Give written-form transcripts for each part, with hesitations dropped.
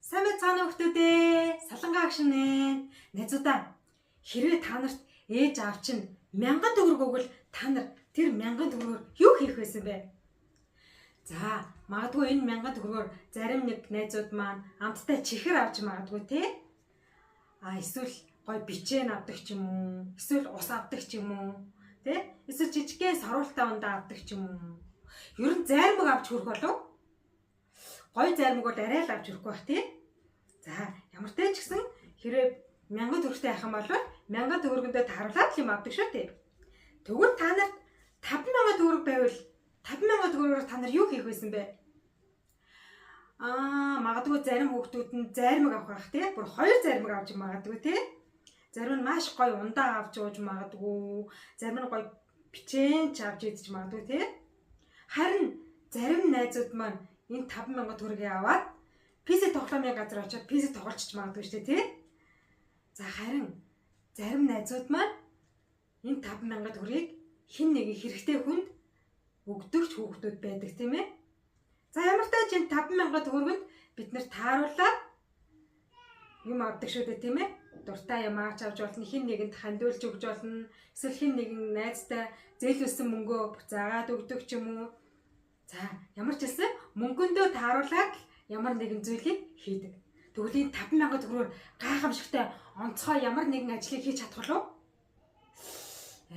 Сайн байцгаана уу хүмүүдээ. Салангаа агш нэ. Найзуудаа, хэрвээ та нарт ээж аав чинь 1000 төгрөг өгвөл та нар тэр 1000 төгрөгөөр юу хийх байсан бэ? За, магадгүй энэ 1000 төгрөгөөр зарим нэг найзууд маань амттай чихэр авч магадгүй те. А эсвэл гой бичээн авдаг ч юм уу, эсвэл ус авдаг ч юм уу, тэ? Эсвэл жижигхэн саруултай ундаа авдаг ч юм уу. Ер нь зайрмаг авч хүрэх болов? Гой зайрмаг бол арай л авч хүрэхгүй бах тий. За, ямар ч ч гэсэн хэрвээ 1000 төгрөгтэй байх юм бол 1000 төгрөгөндөө тааруулаад л юм авдаг шүү тий. Тэгвэл та нарт 5000 төгрөг байвал 5000 төгрөгөөр та нар юу хийх байсан бэ? Аа, магадгүй зарим хүүхдүүд нь зайрмаг авах байх тий. Бүр хоёр зайрмаг авч магадгүй тий. Зарим нь маш гоё ундаа авч ууж магадгүй. Зарим нь гоё бичээн ч авч идэж магадгүй тий. Харин зарим найзууд маань энэ 5000 төгрөгийг аваад PC тоглоомын газар очиод PC тоглолцож магадгүй шүү дээ тий. За, харин зарим найзууд маань энэ 5000 төгрөгийг хэн нэгэн хэрэгтэй хүнд өгдөгч хүүхдүүд байдаг тийм ээ. За, ямар ч тач энэ 5000 төгрөгөнд бид нэр тааруулаад юм авдаг шүү дээ тийм ээ. Дуртай юм аач авч болно, хэн нэгэнд хандуулж өгч болно, эсвэл хэн нэгэн найзтай зээлүүлсэн мөнгөө буцаагаад өгдөг ч юм уу. За, ямар ч хэлсэн мөнгөндөө тааруулаад ямар нэгэн зүйлийг хийдэг. Тэгвэл энэ 5000 төгрөгөөр гайхамшигтай онцгой ямар нэгэн ажлыг хийж чадах уу?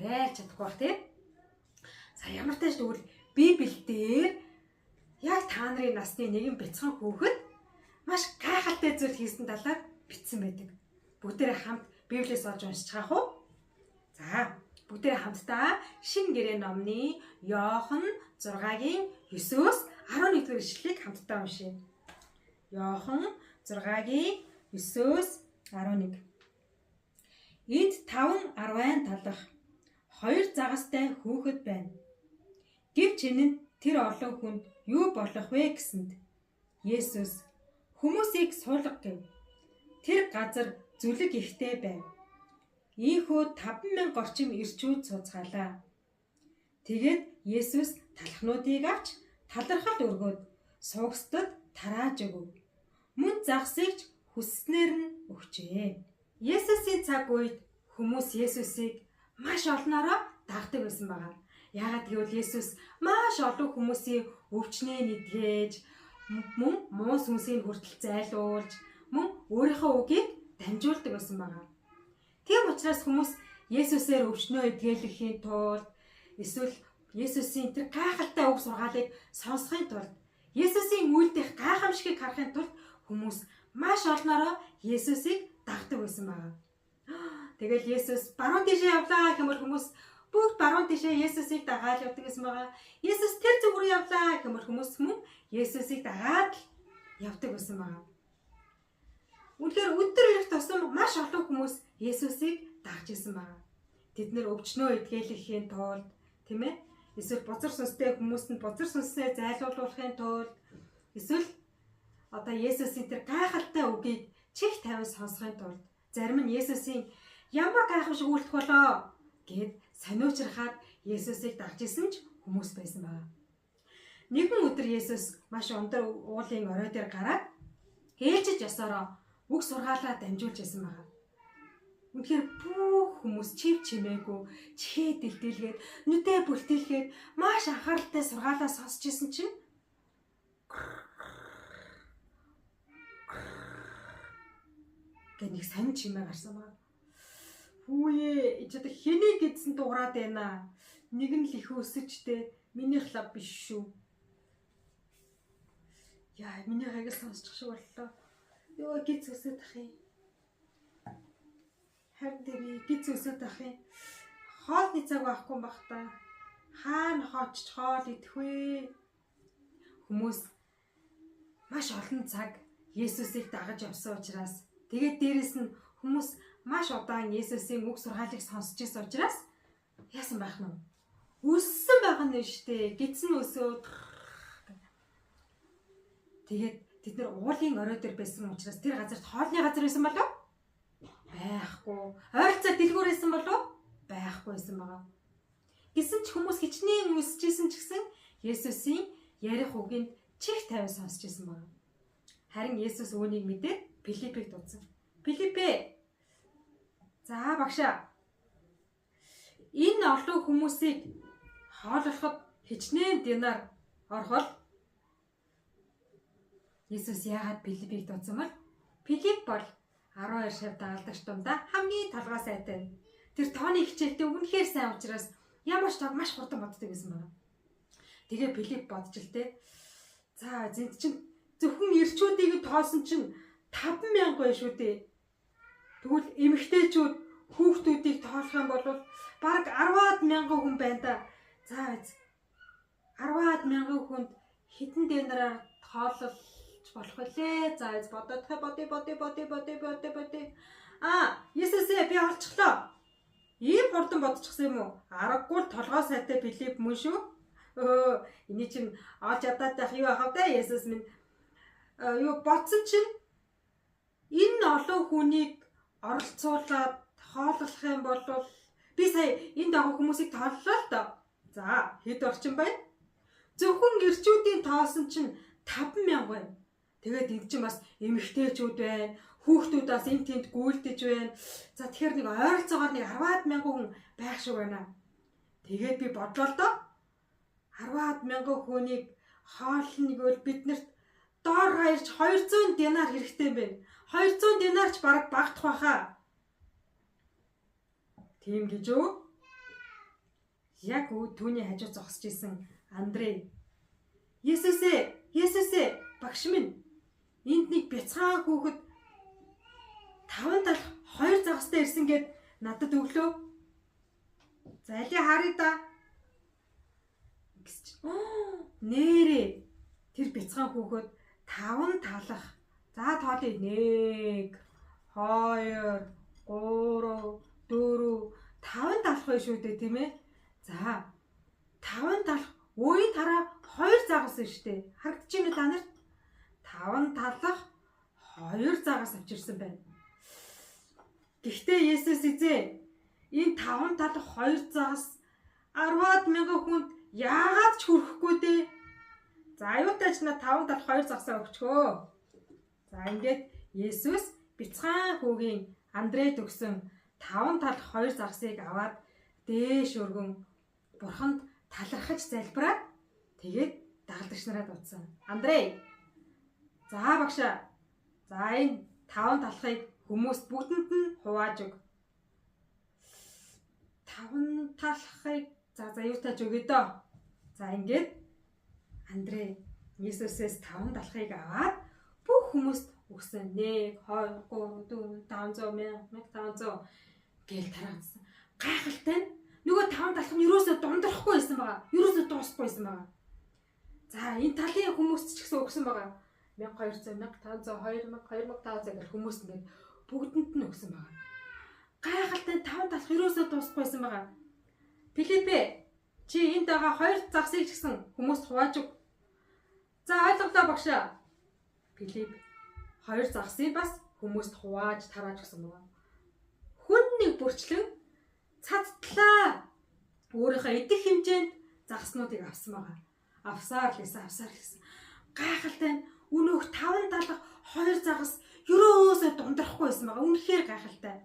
Арай л чадахгүй бах тий. За, ямар ч тач тэгвэл Библиэлд яг та нарын насны нэгэн бяцхан хүүхэд маш гайхалтай зүйл хийсэн талаар бичсэн байдаг. Бүгдээрээ хамт Библиэс олж уншиж байгаа хөө. За, бүгдээрээ хамтдаа Шинэ гэрээ номны Иохан 6-гийн 9-өөс 11-р ишлэлийг хамтдаа уншъя. Иохан 6-гийн 9-өөс 11. Энд 5 арвайн талах 2 загастай хүүхэд байна. Гэвч энэ нь тэр олон хүнд юу болох вэ гэсэнд Есүс хүмүүсийг суулга гэв. Тэр газар зүлэг ихтэй байв. Ийхүү 5000 орчим эрчүүд сууцгаалаа. Тэгээд Есүс талхнуудыг авч талархал өргөөд суугсдад тарааж өгөв. Мөн загсыг ч хүсснээр нь өгчээ. Есүсийн цаг үед хүмүүс Есүсийг маш олноороо дагдаг байсан байгаа. Яагаад гэвэл Есүс маш олон хүмүүсийн өвчнөө нэдгээж, мөн муу сүнсийг хүртэл зайлуулж, мөн өөрийнхөө үгийг дамжуулдаг байсан байгаа. Тийм учраас хүмүүс Есүсээр өвчнөө эдгэлэхийн тулд эсвэл Есүсийн тэр гайхалтай үг сургаалыг сонсохын тулд, Есүсийн үйлдэх гайхамшигыг харахын тулд хүмүүс маш олноороо Есүсийг дагдаг байсан байгаа. Тэгэл Есүс баруун тишээ явлаа гэмээр хүмүүс бүгд баруун тишээ Есүсийг дагаад явдаг гэсэн байгаа. Есүс тэр зүг рүү явлаа гэмээр хүмүүс мөн Есүсийг дагаад л явдаг байсан байгаа. Үнэхээр өдөр ирэх тусам маш олон хүмүүс Есүсийг дагж исэн байгаа. Тэд нэр өвчнөө эдгэлэхийн тулд, тийм ээ? Эсвэл бузар сүнстэй хүмүүст нь бузар сүнсээ зайлуулахын тулд, эсвэл одоо Есүсийн тэр гайхалтай үгийг чих тавин сонсохын тулд, зарим нь Есүсийн ямар гайхамшиг үйлдэх болоо гэд сониучрахад Есүсийг дагж исэн ч хүмүүс байсан байгаа. Нэгэн өдөр Есүс маш өндөр уулын орой дээр гараад ээлжиж ёсороо үг сургаалаа дамжуулж исэн байгаа. Үнэхээр бүх хүмүүс чив чимээгүй чихээ дэлдэлгээд нүдээ бүлтэлгээд маш анхааралтай сургаалаа сонсч исэн чинь гэх нэг сонь чимээ гарсан байна. Хүүе, чи одоо хэнийг гэдсэн дуурайд байна. Нэг нь л их өсөжтэй, минийх лав биш шүү. Яа, миний хагил сонсчих шиг боллоо. Йоо, гиз өсөд ах юм. Харин тэр би гиз өсөд ах юм. Хоолны цаг байхгүй юм бах та. Хаана хоочч хоол идэх вэ? Хүмүүс маш олон цаг Есүсийг дагаж явсан учраас, тэгээд дээрэс нь хүмүүс маш удаан Есүсийн үг сургаалыг сонсч ирсэн учраас яасан байх нь вэ? Өссөн байх нь шүү дээ. Гидс нь өсөөд тэгээд тэд нэр уулын орой дээр байсан учраас тэр газарт хоолны газар байсан болов? Байхгүй. Ойролцоо дэлгүүр байсан болов? Байхгүй байсан байгаа. Гэсэн ч хүмүүс хичнээн өсөж исэн ч гэсэн Есүсийн ярих үгийг чих тавин сонсч исэн байна. Харин Есүс үүнийг мэдээд Пилипийг дуудсан. Пилипээ. За багшаа. Энэ олон хүмүүсийг хооллоход хичнээн динар орох бол Есүс яагаад Пилипийг дуудсан бол? Пилип бол 12 шав дагалдагч дундаа хамгийн толгой сайтай. Тэр тооны хичээлдээ үнэхээр сайн учраас ямар ч тоог маш хурдан боддог байсан байна. Тэгээ Пилип бодож л дээ. За зэнт чинь зөвхөн эрчүүдийг тоосон чинь 5000 байх шүү дээ. Тэгвэл эмэгтэйчүүд хүүхдүүдийг тоолох юм бол бараг 10-аад мянган хүн байна да. За 10-аад мянган хүнд хэдэн динараар тоололж болох вүлээ? За бодоод бодё бодё бодё бодё бодё бодё. Аа, Есүсээ би олчихлоо. Ийм хурдан бодчихсон юм уу? Аргагүй л толгой сайтай Филипп мөн шүү. Өө, эний чинь олж ядаад байх юу ахав да Есүс минь. Юу бодсон чинь энэ олон хүнийг оролцуулаад хооллох юм бол би сая энд байгаа хүмүүсийг тооллоо л доо. За, хэд орчин байна? Зөвхөн эрчүүдийн тоосон чинь 5000 байна. Тэгээд энд чинь бас эмэгтэйчүүд байна. Хүүхдүүд бас энэ тэнд гүйлдэж байна. За тэгэхээр нэг ойролцоогоор нэг 10-аад мянган хүн байх шиг байна. Тэгээд би бодлоо л доо. 10-аад мянган хүнийг хоолно гэвэл биднэрт доор хаярч 200 динар хэрэгтэй юм байна. 200 динарч бараг багтах байхаа. Тийм гэж үү? Яг түүний хажуу зогсож исэн Андрей. Есүсээ, Есүсээ, багш минь. Энд нэг бяцхан хүүхэд 5 талх 2 загастай ирсэн гэд надад өглөө. За алийг харъя да. Гэсэн чинь нэрээ тэр бяцхан хүүхэд 5 талах. За тоолъё. 1 2 3 4 5 талах байх шүү дээ, тийм ээ. За 5 талах өөний тараа 2 загас байна шүү дээ. Харагдаж байна уу та нарт? 5 талах 2 загас авчирсан байна. Гэхдээ Есүс эзэн энэ 5 талах 2 загас 10-аад мянган хүнд яагаад ч хүрэхгүй дээ? За аюутай ч на 5 талах 2 загасаа өгчхөө. За ингээд Есүс бяцхан хүүгийн Андрейд өгсөн 5 талах 2 загасыг аваад дээш өргөн бурханд талархаж залбираад тэгээд дагалдагч нараа дуудсан. Андрей. За багшаа. За энэ 5 талхыг хүмүүст бүгдэнд нь хувааж өг. 5 талхыг за за юутай ч өгье дөө. За ингээд Андрей Есүсээс 5 талхыг аваад бүх хүмүүст өгсөн. 1 2 3 4 500 1000 1500 гээл тараасан. Гайхалтай нь нөгөө 5 талх нь ерөөсөө дундрахгүй байсан байгаа. Ерөөсөө дуусахгүй байсан байгаа. За энэ талын хүмүүст ч гэсэн өгсөн байгаа. 1200, 1500, 2000, 2500 гэх хүмүүст ингээд бүгдэнд нь өгсөн байгаа. Гайхалтай 5 талх ерөөсөө дуусахгүй байсан байгаа. Филиппе чи энд байгаа 2 загсыг ч гэсэн хүмүүст хувааж өг. За ойлголоо багшаа. Филипп 2 загсыг бас хүмүүст хувааж тарааж өгсөн байгаа. Хүн нэг бүрчлэн цадтлаа. Өөрийнхөө идэх хэмжээнд загаснуудыг авсан байгаа. Авсаар л гэсэн, авсаар л гэсэн. Гайхалтай нь өнөөх 5 талах 2 загас ерөөсөө дундрахгүй байсан байгаа. Үнэхээр гайхалтай.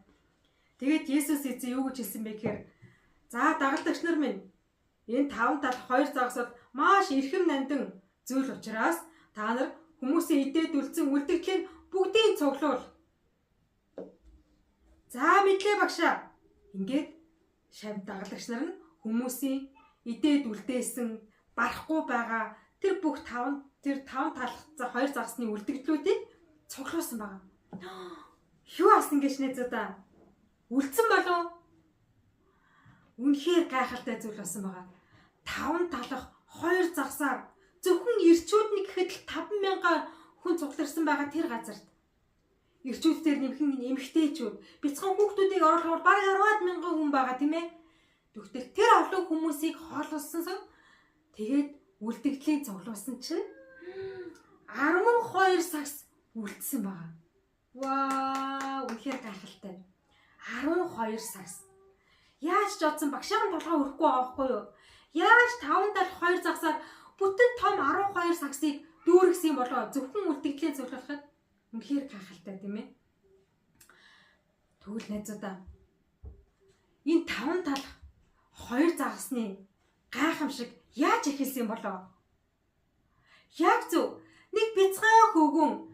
Тэгээд Есүс эзэн юу гэж хэлсэн бэ гэхээр за дагалдагч нар минь энэ 5 талах 2 загас бол маш эрхэм нандин зүйл учраас та нар хүмүүсийн идээд үлдсэн үлдэгдлийн бүгдийг цуглуул. За мэдлээ багшаа. Ингээд шав дагалдагч нар нь хүмүүсийн идээд үлдээсэн барахгүй байгаа тэр бүх 5 тэр 5 талах 2 загасны үлдэгдлүүдийг цуглуулсан байгаа. Юу асан гэж нээзээ. Үлдсэн болов? Үнэхээр гайхалтай зүйл болсон байгаа. 5 талах 2 загсаар зөвхөн эрчүүд нь гэхэд л 5000 хүн цугларсан байгаа тэр газарт. Эрчүүд дээр нэмхэн эмэгтэйчүүд бяцхан хүүхдүүдийг оруулахаар бараг 10-аад мянган хүн байгаа тийм ээ. Тэгтэл тэр олон хүмүүсийг хооллолсон тэгээд үлдэгдлийн цуглуулсан чинь 12 сагс үлдсэн байгаа. Вау, үнэхээр гайхалтай. 12 сагс. Яаж ч бодсон багшийн толгой өрөхгүй байгаа байхгүй юу? Яаж 5 дал 2 загсаар бүтэн том 12 сагсыг дүүргэсэн болоо зөвхөн үлдэгдлийн цуглуулахад үнэхээр гайхалтай, тийм ээ. Тэгвэл найзуудаа, энэ 5 талх 2 загасны гайхамшиг яаж эхэлсэн болоо? Яг зөв, нэг бяцхан хөвгүн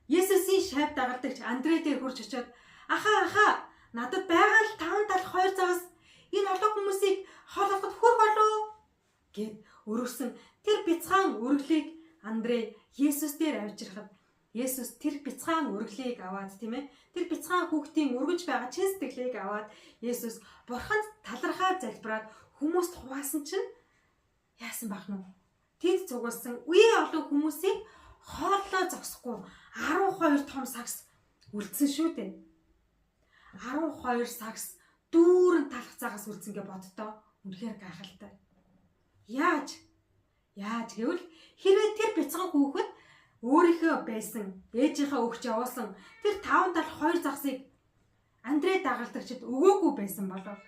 Есүсийн шавь дагалдагч Андрей дээр хурж очиод, "Ахаа, ахаа, надад байгаа л 5 талх 2 загас, энэ олон хүмүүсийг хооллоход хүрэх болов уу?" гэд өргөсөн тэр бяцхан өргөлийг Андрей Есүс дээр авчирхад Есүс тэр бяцхан өргөлийг аваад, тийм ээ, тэр бяцхан хүүхдийн өргөж байгаа чин сэтгэлийг аваад Есүс Бурханд талархаа залбираад хүмүүст хуваасан чинь яасан байх нь? Тэнд цугласан үе олон хүмүүсийг хооллоо зогсохгүй 12 том сагс үлдсэн шүү дээ. 12 сагс дүүрэн талх загас үлдсэн гэж боддоо. Үнэхээр гайхалтай. Яаж? Яаж гэвэл хэрвээ тэр бяцхан хүүхэд өөрийнхөө байсан ээжийнхээ өгч явуулсан тэр 5 талх 2 загсыг Андрей дагалдагчид өгөөгүй байсан болов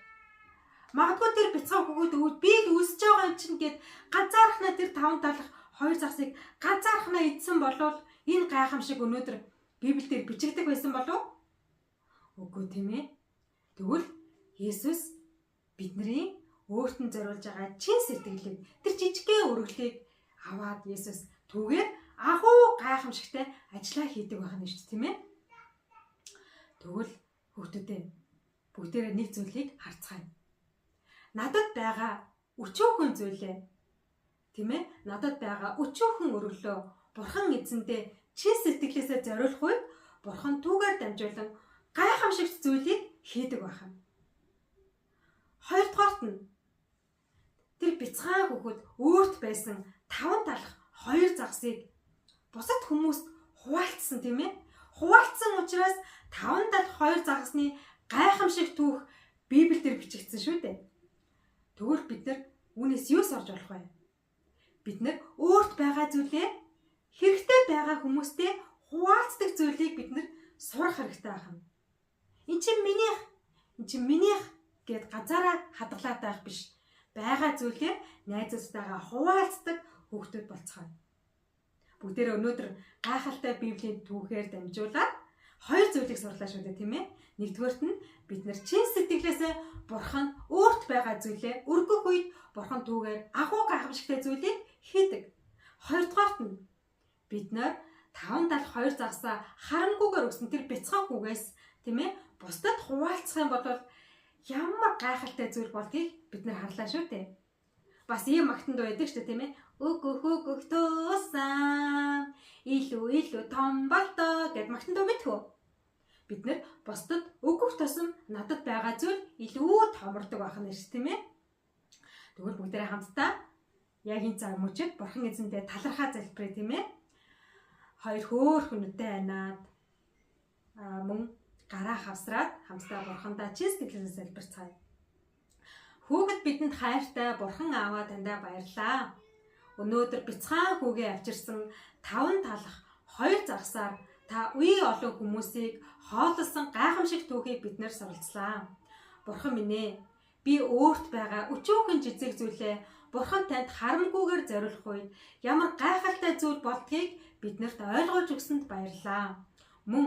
магадгүй тэр бяцхан хүүхэд өвд би л өсөж байгаа юм чинь гэд ганцаархнаа тэр 5 талх 2 загсыг ганцаархнаа идсэн болвол энэ гайхамшиг өнөөдөр Библиэлд бичигдэх байсан болов уу? Үгүй, тийм ээ. Тэгвэл Есүс бидний өөрт нь зориулж байгаа чин сэтгэлийг, тэр жижигхэн өргөлийг аваад Есүс түүгээр агуу гайхамшигтай ажлаа хийдэг байх нь шүү дээ, тийм ээ. Тэгвэл хүүхдүүдээ, бүгдээрээ нэг зүйлийг харцгаая. Надад байгаа өчүүхэн зүйлээ, тийм ээ, надад байгаа өчүүхэн өргөлөө Бурхан эзэндээ чин сэтгэлээсээ зориулах үед Бурхан түүгээр дамжуулан гайхамшигт зүйлийг хийдэг байх нь. Хоёрдугаарт нь тэр бяцхан хүүхэд өөрт байсан 5 талх 2 загсыг бусад хүмүүст хуваалцсан, тийм ээ. Хуваалцсан учраас 5 талх 2 загасны гайхамшиг түүх Библиэлд бичигдсэн шүү дээ. Тэгвэл бид нар үүнээс юу сурч болох вэ? Бид нар өөрт байгаа зүйлээ хэрэгтэй байгаа хүмүүстэй хуваалцдаг зүйлийг бид нар сурах хэрэгтэй байна. Энэ чинь минийх, энэ чинь минийх гэд газаараа хадгалаад байх биш. Байгаа зүйлээ найзуудтайгаа хуваалцдаг хүүхдүүд болцгооё. Бүгдээрээ өнөөдөр гайхалтай Библийн түүхээр дамжуулаад хоёр зүйлийг сурлаа шүү дээ, тийм ээ. Нэгдүгээрт нь бид нар чин сэтгэлээсээ Бурхан өөрт байгаа зүйлээ өргөх үед Бурхан түүгээр агуу гайхамшигтай зүйлийг хийдэг. Хоёрдугаарт нь бид нар 5 талх 2 загсаа харамгүйгээр өгсөн тэр бяцхан хүүгээс, тийм ээ, бусдад хуваалцах юм бол ямар гайхалтай зүйл болдгийг бид нар харлаа шүү дээ. Бас ийм магтан дуу байдаг шүү дээ, тийм ээ. Өгөх өгөх тусам илүү илүү том болдоо гэд магтан дуу мэдэх үү? Бид нар бусдад өгөх тусам надад байгаа зүйл илүү томордог байх нь шүү, тийм ээ. Тэгвэл бүгдээрээ хамтдаа яг энэ цаг мөчид Бурхан эзэндээ талархаа залбирая, тийм ээ. Хоёр хөөрхөн нүдээ айнаад мөн гараа хавсраад хамтдаа Бурхандаа чин сэтгэлээс залбирцгаая. Хүүхэд бидэнд хайртай Бурхан Ааваа, таньдаа баярлалаа. Өнөөдөр бяцхан хүүгээ авчирсан 5 талх 2 загсаар та үе олон хүмүүсийг хооллосон гайхамшиг түүхийг бид нар суралцлаа. Бурхан минь ээ, би өөрт байгаа өчүүхэн жижиг зүйлээ Бурхан танд харамгүйгээр зориулах үед ямар гайхалтай зүйл болдгийг бид нарт ойлгуулж өгсөнд баярлалаа. Мөн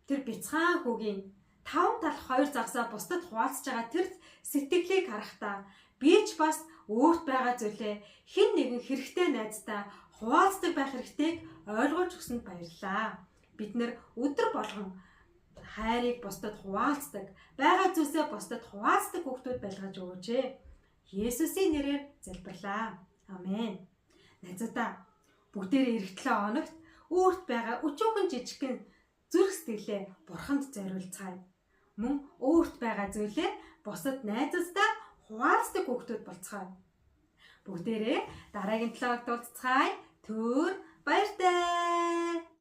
тэр бяцхан хүүгийн 5 талх 2 загсаа бусдад хуваалцж байгаа тэр сэтгэлийг харахтаа би ч бас өөрт байгаа зүйлээ хэн нэгэн хэрэгтэй найзтай хуваалцдаг байх хэрэгтэйг ойлгуулж өгсөнд баярлалаа. Бид нар өдөр болгон хайрыг бусдад хуваалцдаг, байгаа зүйлсээ бусдад хуваалцдаг хүүхдүүд байлгаж өгөөч. Есүсийн нэрээр залбирлаа. Амен. Найзуудаа, бүгдээрээ ирэх 7 хоногт өөрт байгаа өчүүхэн жижигхэн зүрх сэтгэлээ Бурханд зориулцгаая. Мөн өөрт байгаа зүйлээ бусад найзуудтай хуваалцдаг хүүхдүүд болцгооё. Бүгдээрээ дараагийн 7 хоногт уулзцгаая. Түр баяртай.